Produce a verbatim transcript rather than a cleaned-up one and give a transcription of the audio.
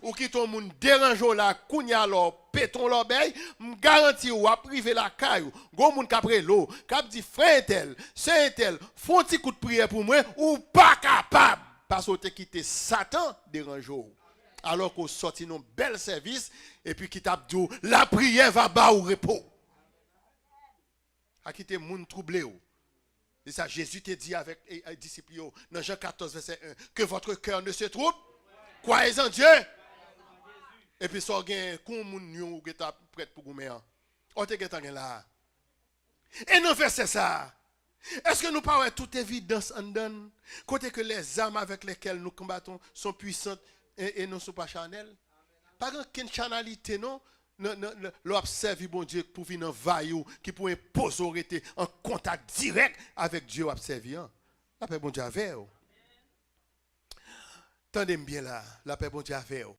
Ou kite yon moun deranje w la, kounye a lè w pete yon lòbèy, m garanti w, w ap rive lakay ou. Gon moun k ap rele w, k ap di, "Frè entèl, sè entèl, fè yon ti kout priyè pou mwen," ou pa kapab, paske w te kite Satan deranje w. Alò ke w sòti nan yon bèl sèvis, epi ki t ap di w, "Lapriyè va ba ou repo." A kite moun twouble w. Se sa Jezi te di avèk e, e, disip yo nan Jan katòz, vèsè en, "Que votre cœur ne se trouble, croyez en Dieu." Epi sa w gen, kou moun yo ou gentan prèt pou goumen an. Ou te gentan gen la. E nan vèsè sa a, èske nou pa wè tout evidans anndan n? Kote ke les armes avec lesquelles nous combattons sont puissantes et, et non sont pas charnelles. Pa gen okenn chanalite non. Nan, nan, nan, lè w ap sèvi Bondye pou vin anvayi w, ki pou enpoze w rete an kontak dirèk avèk Dye w ap sèvi an. Lapè Bondye avè w. Tande m byen la, lapè Bondye avè w.